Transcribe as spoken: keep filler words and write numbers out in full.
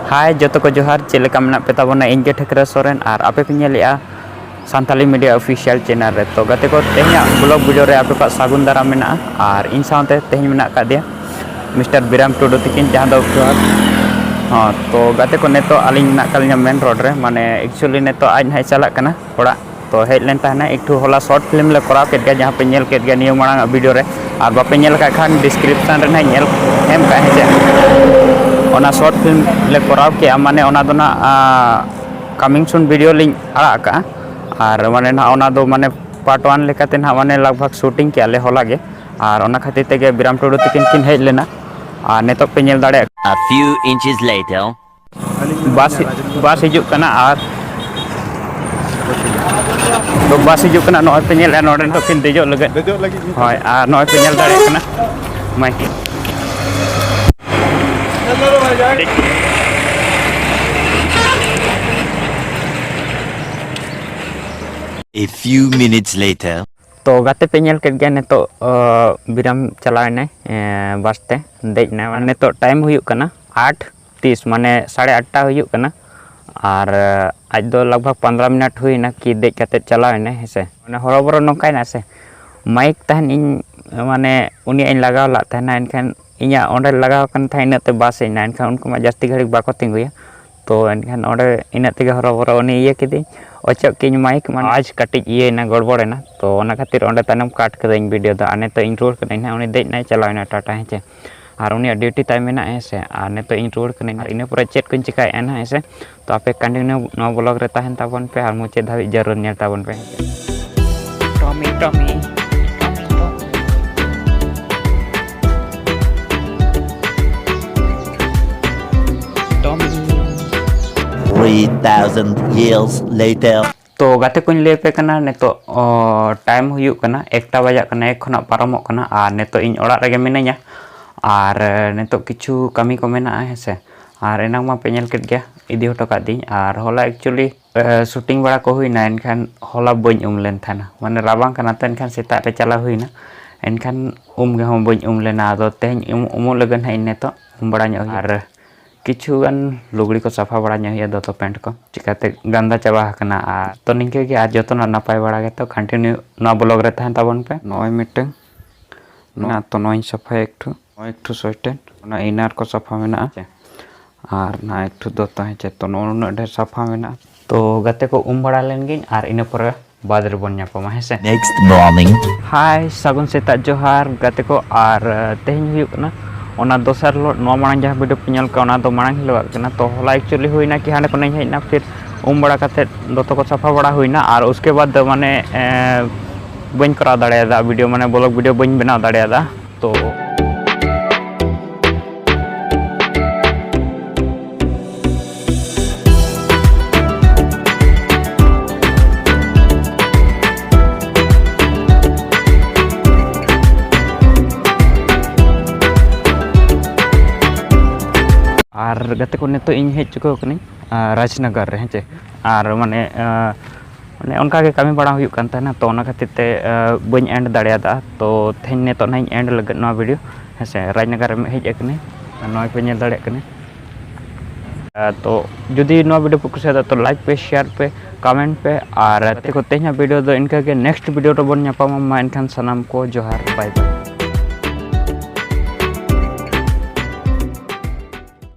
ᱦᱟᱭ ᱡᱚᱛᱚ ᱠᱚ ᱡᱚᱦᱟᱨ, ᱪᱮᱫ ᱞᱮᱠᱟ ᱢᱮᱱᱟᱜ ᱯᱮ ᱛᱟᱵᱚᱱᱟ? ᱤᱧ ᱜᱮ ᱴᱷᱟᱹᱠᱨᱟᱹ ᱥᱚᱨᱮᱱ ᱟᱨ ᱟᱯᱮ ᱯᱮ ᱧᱮᱞᱮᱜᱼᱟ ᱥᱟᱱᱛᱟᱞᱤ ᱢᱤᱰᱤᱭᱟ ᱚᱯᱷᱤᱥᱤᱭᱟᱞ ᱪᱮᱱᱮᱞ ᱨᱮ᱾ ᱛᱚ ᱜᱟᱛᱮ ᱠᱚ, ᱛᱮᱦᱮᱧᱟᱜ ᱵᱞᱚᱜ ᱵᱷᱤᱰᱤᱭᱳ ᱨᱮ ᱟᱯᱮ ᱠᱚᱣᱟᱜ ᱥᱟᱹᱜᱩᱱ ᱫᱟᱨᱟᱢ ᱢᱮᱱᱟᱜᱼᱟ ᱟᱨ ᱤᱧ ᱥᱟᱶᱛᱮ ᱛᱮᱦᱮᱧ ᱢᱮᱱᱟᱜ ᱟᱠᱟᱫᱮᱭᱟ ᱢᱤᱥᱴᱟᱨ ᱵᱤᱨᱟᱢ ᱴᱩᱰᱩ ᱛᱤᱠᱤᱱ, ᱡᱟᱦᱟᱸ ᱫᱚ ᱦᱚᱸ᱾ ᱛᱚ ᱜᱟᱛᱮ ᱠᱚ, ᱱᱤᱛᱚᱜ ᱟᱹᱞᱤᱧ ᱢᱮᱱᱟᱜ ᱟᱠᱟᱫ ᱞᱤᱧᱟ ᱢᱮᱱ ᱨᱳᱰ ᱨᱮ, ᱢᱟᱱᱮ ᱮᱠᱪᱩᱭᱮᱞᱤ ᱱᱤᱛᱚᱜ ᱟᱡ ᱱᱟᱦᱟᱜ ᱪᱟᱞᱟᱜ ᱠᱟᱱᱟ ᱚᱲᱟᱜ᱾ ᱛᱚ ᱦᱮᱡ ᱞᱮᱱ ᱛᱟᱦᱮᱱᱟ ᱮᱠᱴᱩ, ᱦᱚᱞᱟ ᱥᱚᱨᱴ ᱯᱷᱤᱞᱢ ᱞᱮ ᱠᱚᱨᱟᱣ ᱠᱮᱫ ᱜᱮᱭᱟ, ᱡᱟᱦᱟᱸ ᱯᱮ ᱧᱮᱞ ᱠᱮᱫ ᱜᱮᱭᱟ ᱱᱤᱭᱟᱹ ᱢᱟᱲᱟᱝ ᱟᱜ ᱵᱷᱤᱰᱤᱭᱳ ᱨᱮ, ᱟᱨ ᱵᱟᱯᱮ ᱧᱮᱞ ᱟᱠᱟᱫ ᱠᱷᱟᱱ ᱰᱤᱥᱠᱨᱤᱯᱥᱚᱱ ᱨᱮ ᱱᱟᱦᱟᱜ ᱤᱧ ᱮᱢ ᱠᱟᱜᱼᱟ, ᱦᱮᱸ ᱪᱮ? ᱚᱱᱟ ᱥᱚᱨᱴ ᱯᱷᱤᱞᱢ ᱞᱮ ᱠᱚᱨᱟᱣ ᱠᱮᱜᱼᱟ, ᱢᱟᱱᱮ ᱚᱱᱟ ᱫᱚ ᱱᱟᱦᱟᱜ ᱠᱟᱢᱤᱝ ᱥᱩᱱ ᱵᱷᱤᱰᱤᱭᱳ ᱞᱤᱧ ᱟᱲᱟᱜ ᱟᱠᱟᱜᱼᱟ᱾ ᱟᱨ ᱢᱟᱱᱮ ᱱᱟᱦᱟᱜ ᱚᱱᱟ ᱫᱚ ᱢᱟᱱᱮ ᱯᱟᱨᱴ ᱚᱣᱟᱱ ᱞᱮᱠᱟᱛᱮ ᱱᱟᱦᱟᱜ ᱢᱟᱱᱮ ᱞᱟᱜᱽ ᱵᱷᱟᱜᱽ ᱥᱩᱴᱤᱝ ᱠᱮᱜᱼᱟ ᱞᱮ ᱦᱚᱞᱟ ᱜᱮ, ᱟᱨ ᱚᱱᱟ ᱠᱷᱟᱹᱛᱤᱨ ᱛᱮᱜᱮ ᱵᱤᱨᱟᱢ ᱴᱩᱰᱩ ᱛᱤᱠᱤᱱ ᱠᱤᱱ ᱦᱮᱡ ᱞᱮᱱᱟ᱾ ᱟᱨ ᱱᱤᱛᱚᱜ ᱯᱮ ᱧᱮᱞ ᱫᱟᱲᱮᱭᱟᱜ A few inches later. ᱵᱟᱥ, ᱵᱟᱥ ᱦᱤᱡᱩᱜ ᱠᱟᱱᱟ ᱟᱨ ᱛᱚ ᱵᱟᱥ ᱦᱤᱡᱩᱜ ᱠᱟᱱᱟ, ᱱᱚᱜᱼᱚᱭ ᱯᱮ ᱧᱮᱞᱮᱫᱼᱟ ᱱᱚᱰᱮ ᱱᱤᱛᱚᱜ ᱠᱤᱱ ᱫᱮᱡᱚᱜ ᱞᱟᱹᱜᱤᱫ᱾ ᱫᱮᱡᱚᱜ ᱞᱟᱹᱜᱤᱫ ᱠᱤᱱ ᱦᱳᱭ, ᱟᱨ ᱱᱚᱜᱼᱚᱭ ᱯᱮ ᱧᱮᱞ ᱫᱟᱲᱮᱭᱟᱜ ᱠᱟᱱᱟ ᱢᱟᱭ᱾ A few minutes later. ᱛᱚ ᱜᱟᱛᱮ ᱯᱮ ᱧᱮᱞ ᱠᱮᱫ ᱜᱮᱭᱟ ᱱᱤᱛᱚᱜ, ᱚ, ᱵᱤᱨᱟᱢ ᱪᱟᱞᱟᱣ ᱮᱱᱟᱭ, ᱮ, ᱵᱟᱥ ᱛᱮ ᱫᱮᱡ ᱮᱱᱟᱭ᱾ ᱢᱟᱱᱮ ᱱᱤᱛᱚᱜ ᱴᱟᱭᱤᱢ ᱦᱩᱭᱩᱜ ᱠᱟᱱᱟ ᱟᱴ ᱛᱤᱥ, ᱢᱟᱱᱮ ᱥᱟᱲᱮ ᱟᱴᱴᱟ ᱦᱩᱭᱩᱜ ᱠᱟᱱᱟ᱾ ᱟᱨ, ᱮ, ᱟᱡ ᱫᱚ ᱞᱟᱜᱽ ᱵᱷᱟᱜᱽ ᱯᱚᱱᱫᱽᱨᱚ ᱢᱤᱱᱤᱴ ᱦᱩᱭᱱᱟ ᱠᱤ ᱫᱮᱡ ᱠᱟᱛᱮᱫ ᱪᱟᱞᱟᱣ ᱮᱱᱟᱭ, ᱦᱮᱸ ᱥᱮ᱾ ᱢᱟᱱᱮ ᱦᱚᱨᱚᱵᱚᱨᱚ ᱱᱚᱝᱠᱟᱭᱮᱱᱟ ᱥᱮ, ᱢᱟᱭᱤᱠ ᱛᱟᱦᱮᱱ ᱤᱧ, ᱢᱟᱱᱮ ᱩᱱᱤᱭᱟᱜ ᱤᱧ ᱞᱟᱜᱟᱣ ᱞᱟᱜ ᱛᱟᱦᱮᱱᱟ, ᱮᱱᱠᱷᱟᱱ ᱤᱧᱟᱹᱜ ᱚᱸᱰᱮ ᱞᱟᱜᱟᱣ ᱠᱟᱱ ᱛᱟᱦᱮᱸᱫ ᱤᱱᱟᱹᱜ ᱛᱮ ᱵᱟᱥ ᱦᱮᱡ ᱮᱱᱟ, ᱮᱱᱠᱷᱟᱱ ᱩᱱᱠᱩ ᱢᱟ ᱡᱟᱹᱥᱛᱤ ᱜᱷᱟᱹᱲᱤᱡ ᱵᱟᱠᱚ ᱛᱤᱸᱜᱩᱭᱟ᱾ ᱛᱚ ᱮᱱᱠᱷᱟᱱ ᱚᱸᱰᱮ ᱤᱱᱟᱹᱜ ᱛᱮᱜᱮ ᱦᱚᱨᱚᱵᱚᱨᱚ ᱩᱱᱤ ᱤᱭᱟᱹ ᱠᱤᱫᱤᱧ, ᱚᱪᱚᱜ ᱠᱤᱧ ᱢᱟᱭᱤᱠ, ᱢᱟᱱᱮ ᱟᱡ ᱠᱟᱹᱴᱤᱡ ᱤᱭᱟᱹᱭᱮᱱᱟ, ᱜᱚᱲᱵᱚᱲᱮᱱᱟ᱾ ᱛᱚ ᱚᱱᱟ ᱠᱷᱟᱹᱛᱤᱨ ᱚᱸᱰᱮ ᱛᱟᱭᱱᱚᱢ ᱠᱟᱴ ᱠᱟᱹᱫᱟᱹᱧ ᱵᱷᱤᱰᱤᱭᱳ ᱫᱚ᱾ ᱟᱨ ᱱᱤᱛᱚᱜ ᱤᱧ ᱨᱩᱣᱟᱹᱲ ᱠᱟᱹᱱᱟᱹᱧ ᱱᱟᱦᱟᱜ, ᱩᱱᱤ ᱫᱮᱡ ᱮᱱᱟᱭ, ᱪᱟᱞᱟᱣ ᱮᱱᱟ ᱴᱟᱴᱟ, ᱦᱮᱸ ᱪᱮ᱾ ᱟᱨ ᱩᱱᱤᱭᱟᱜ ᱰᱤᱭᱩᱴᱤ ᱛᱟᱭ ᱢᱮᱱᱟᱜᱼᱟ, ᱦᱮᱸ ᱥᱮ᱾ ᱟᱨ ᱱᱤᱛᱚᱜ ᱤᱧ ᱨᱩᱣᱟᱹᱲ ᱠᱟᱹᱱᱟᱹᱧ, ᱟᱨ ᱤᱱᱟᱹ ᱯᱚᱨᱮ ᱪᱮᱫ ᱠᱚᱧ ᱪᱤᱠᱟᱭᱮᱫᱼᱟ ᱱᱟᱦᱟᱜ, ᱦᱮᱸ ᱥᱮ᱾ ᱛᱚ ᱟᱯᱮ ᱠᱚᱱᱴᱤᱱᱤᱭᱩ ᱱᱚᱣᱟ ᱵᱞᱚᱜ ᱨᱮ ᱛᱟᱦᱮᱱ ᱛᱟᱵᱚᱱ ᱯᱮ ᱟᱨ ᱢᱩᱪᱟᱹᱫ ᱫᱷᱟᱹᱵᱤᱡ ᱡᱟᱹᱨᱩᱲ ᱧᱮᱞ ᱛᱟᱵᱚᱱ ᱯᱮ, ᱦᱮᱸ ᱥᱮ᱾ ᱴᱚᱢᱤ, ᱴᱚᱢᱤ, ᱴᱚᱢᱤ, ᱴᱚᱢᱤ᱾ Three thousand years later. ᱛᱚ ᱜᱟᱛᱮ ᱠᱚᱧ ᱞᱟᱹᱭ ᱟᱯᱮ ᱠᱟᱱᱟ, ᱱᱤᱛᱚᱜ, ᱚ, ᱴᱟᱭᱤᱢ ᱦᱩᱭᱩᱜ ᱠᱟᱱᱟ ᱮᱠᱴᱟ ᱵᱟᱡᱟᱜ ᱠᱟᱱᱟ, ᱮᱠ ᱠᱷᱚᱱᱟᱜ ᱯᱟᱨᱚᱢᱚᱜ ᱠᱟᱱᱟ᱾ ᱟᱨ ᱱᱤᱛᱚᱜ ᱤᱧ ᱚᱲᱟᱜ ᱨᱮᱜᱮ ᱢᱤᱱᱟᱹᱧᱟ᱾ ᱟᱨ, ᱮ, ᱱᱤᱛᱚᱜ ᱠᱤᱪᱷᱩ ᱠᱟᱹᱢᱤ ᱠᱚ ᱢᱮᱱᱟᱜᱼᱟ, ᱦᱮᱸ ᱥᱮ᱾ ᱟᱨ ᱮᱱᱟᱝ ᱢᱟ ᱯᱮ ᱧᱮᱞ ᱠᱮᱫ ᱜᱮᱭᱟ, ᱤᱫᱤ ᱦᱚᱴᱚ ᱠᱟᱫ ᱫᱤᱧ᱾ ᱟᱨ ᱦᱚᱞᱟ ᱮᱠᱪᱩᱭᱮᱞᱤ, ᱮ, ᱥᱩᱴᱤᱝ ᱵᱟᱲᱟ ᱠᱚ ᱦᱩᱭᱱᱟ, ᱮᱱᱠᱷᱟᱱ ᱦᱚᱞᱟ ᱵᱟᱹᱧ ᱩᱢ ᱞᱮᱱ ᱛᱟᱦᱮᱱᱟ, ᱢᱟᱱᱮ ᱨᱟᱵᱟᱝ ᱠᱟᱱᱟ ᱛᱚ, ᱮᱱᱠᱷᱟᱱ ᱥᱮᱛᱟᱜ ᱨᱮ ᱪᱟᱞᱟᱣ ᱦᱩᱭᱱᱟ, ᱮᱱᱠᱷᱟᱱ ᱩᱢ ᱜᱮᱦᱚᱸ ᱵᱟᱹᱧ ᱩᱢ ᱞᱮᱱᱟ᱾ ᱟᱫᱚ ᱛᱮᱦᱮᱧ ᱩᱢ, ᱩᱢᱩᱜ ᱞᱟᱹᱜᱤᱫ ᱦᱟᱸᱜ ᱤᱧ ᱱᱤᱛᱚᱜ ᱩᱢ ᱵᱟᱲᱟ ᱧᱚᱜ ᱦᱩᱭᱩᱜᱼᱟ᱾ ᱟᱨ ᱠᱤᱪᱷᱩ ᱜᱟᱱ ᱞᱩᱜᱽᱲᱤ ᱠᱚ ᱥᱟᱯᱷᱟ ᱵᱟᱲᱟ ᱧᱚᱜ ᱦᱩᱭᱩᱜᱼᱟ, ᱫᱚᱛᱚ ᱯᱮᱱᱴ ᱠᱚ, ᱪᱤᱠᱟᱹᱛᱮ ᱜᱟᱱᱫᱟ ᱪᱟᱵᱟ ᱟᱠᱟᱱᱟ᱾ ᱟᱨ ᱛᱚ ᱱᱤᱝᱠᱟᱹ ᱜᱮ, ᱟᱨ ᱡᱚᱛᱚᱱᱟᱜ ᱱᱟᱯᱟᱭ ᱵᱟᱲᱟ ᱜᱮᱛᱚ, ᱠᱚᱱᱴᱤᱱᱤᱭᱩ ᱱᱚᱣᱟ ᱵᱞᱚᱜ ᱨᱮ ᱛᱟᱦᱮᱱ ᱛᱟᱵᱚᱱ ᱯᱮ᱾ ᱱᱚᱜᱼᱚᱭ ᱢᱤᱫᱴᱟᱝ, ᱱᱚᱣᱟ ᱛᱚ ᱱᱚᱣᱟᱧ ᱥᱟᱯᱷᱟᱭᱟ ᱮᱠᱴᱩ, ᱱᱚᱣᱟ ᱮᱠᱴᱩ ᱥᱚᱭᱴᱮᱱ, ᱚᱱᱟ ᱤᱱᱟᱨ ᱠᱚ ᱥᱟᱯᱷᱟ ᱢᱮᱱᱟᱜᱼᱟ᱾ ᱟᱨ ᱱᱚᱣᱟ ᱮᱠᱴᱩ ᱫᱚᱛᱚ ᱦᱮᱸᱪᱮ, ᱛᱚ ᱱᱚᱜᱼᱚ ᱱᱩᱱᱟᱹᱜ ᱰᱷᱮᱨ ᱥᱟᱯᱷᱟ ᱢᱮᱱᱟᱜᱼᱟ᱾ ᱛᱚ ᱜᱟᱛᱮ ᱠᱚ ᱩᱢ ᱵᱟᱲᱟ ᱞᱮᱱ ᱜᱤᱧ ᱟᱨ ᱤᱱᱟᱹ ᱯᱚᱨᱮ ᱵᱟᱫᱽ ᱨᱮᱵᱚᱱ ᱧᱟᱯᱟᱢᱟ, ᱦᱮᱸ ᱥᱮ? Next morning. ᱦᱟᱭ, ᱥᱟᱹᱜᱩᱱ ᱥᱮᱛᱟᱜ, ᱡᱚᱦᱟᱨ ᱜᱟᱛᱮ ᱠᱚ᱾ ᱟᱨ ᱟᱸ, ᱛᱮᱦᱮᱧ ᱦᱩᱭᱩᱜ ᱠᱟᱱᱟ ᱚᱱᱟ ᱫᱚᱥᱟᱨ ᱦᱤᱞᱳᱜ, ᱱᱚᱣᱟ ᱢᱟᱲᱟᱝ ᱡᱟᱦᱟᱸ ᱵᱷᱤᱰᱤᱭᱳ ᱯᱮ ᱧᱮᱞ ᱠᱟᱜᱼᱟ, ᱚᱱᱟ ᱫᱚ ᱢᱟᱲᱟᱝ ᱦᱤᱞᱳᱜᱟᱜ ᱠᱟᱱᱟ᱾ ᱛᱚ ᱦᱚᱞᱟ ᱮᱠᱪᱩᱭᱮᱞᱤ ᱦᱩᱭᱱᱟ ᱠᱤ, ᱦᱟᱸᱰᱮ ᱠᱷᱚᱱᱤᱧ ᱦᱮᱡ ᱮᱱᱟ, ᱯᱷᱤᱨ ᱩᱢ ᱵᱟᱲᱟ ᱠᱟᱛᱮᱫ ᱫᱚᱛᱚ ᱠᱚ ᱥᱟᱯᱷᱟ ᱵᱟᱲᱟ ᱦᱩᱭᱱᱟ, ᱟᱨ ᱩᱥᱠᱮ ᱵᱟᱫᱽ ᱫᱚ ᱢᱟᱱᱮ ᱮᱸ, ᱵᱟᱹᱧ ᱠᱚᱨᱟᱣ ᱫᱟᱲᱮᱭᱟᱫᱟ ᱵᱷᱤᱰᱤᱭᱳ, ᱢᱟᱱᱮ ᱵᱞᱚᱜ ᱵᱷᱤᱰᱤᱭᱳ ᱵᱟᱹᱧ ᱵᱮᱱᱟᱣ ᱫᱟᱲᱮᱭᱟᱫᱟ᱾ ᱛᱚ ᱟᱨ ᱜᱟᱛᱮ ᱠᱚ, ᱱᱤᱛᱚᱜ ᱤᱧ ᱦᱮᱡ ᱪᱩᱠᱟᱹᱣ ᱠᱟᱹᱱᱟᱹᱧ, ᱟᱸ, ᱨᱟᱡᱽᱱᱚᱜᱚᱨ ᱨᱮ, ᱦᱮᱸ ᱪᱮ? ᱟᱨ ᱢᱟᱱᱮ, ᱟᱸ, ᱢᱟᱱᱮ ᱚᱱᱠᱟ ᱜᱮ ᱠᱟᱹᱢᱤ ᱵᱟᱲᱟ ᱦᱩᱭᱩᱜ ᱠᱟᱱ ᱛᱟᱦᱮᱱᱟ, ᱛᱚ ᱚᱱᱟ ᱠᱷᱟᱹᱛᱤᱨ ᱛᱮ, ᱟᱸ, ᱵᱟᱹᱧ ᱮᱱᱰ ᱫᱟᱲᱮᱭᱟᱫᱟ᱾ ᱛᱚ ᱛᱮᱦᱮᱧ ᱱᱤᱛᱚᱜ ᱱᱟᱦᱟᱜ ᱤᱧ ᱮᱱᱰ ᱞᱟᱹᱜᱤᱫ ᱱᱚᱣᱟ ᱵᱷᱤᱰᱤᱭᱳ, ᱦᱮᱸ ᱥᱮ? ᱨᱟᱡᱽᱱᱚᱜᱚᱨ ᱨᱮ ᱦᱮᱡ ᱟᱠᱟᱱᱟᱹᱧ, ᱟᱨ ᱱᱚᱣᱟ ᱯᱮ ᱧᱮᱞ ᱫᱟᱲᱮᱭᱟᱜ ᱠᱟᱱᱟ᱾ ᱟᱸ, ᱛᱚ ᱡᱩᱫᱤ ᱱᱚᱣᱟ ᱵᱷᱤᱰᱤᱭᱳ ᱯᱮ ᱠᱩᱥᱤᱭᱟᱫᱟ, ᱛᱚ ᱞᱟᱭᱤᱠ ᱯᱮ, ᱥᱮᱭᱟᱨ ᱯᱮ, ᱠᱚᱢᱮᱱᱴ ᱯᱮ, ᱟᱨ ᱜᱟᱛᱮ ᱠᱚ, ᱛᱮᱦᱮᱧᱟᱜ ᱵᱷᱤᱰᱤᱭᱳ ᱫᱚ ᱤᱱᱠᱟᱹ ᱜᱮ᱾ ᱱᱮᱠᱥᱴ ᱵᱷᱤᱰᱤᱭᱳ ᱨᱮᱵᱚᱱ ᱧᱟᱯᱟᱢᱟ᱾ ᱢᱟ ᱮᱱᱠᱷᱟᱱ ᱥᱟᱱᱟᱢ ᱠᱚ ᱡᱚᱦᱟᱨ, ᱵᱟᱭ ᱵᱟᱭ᱾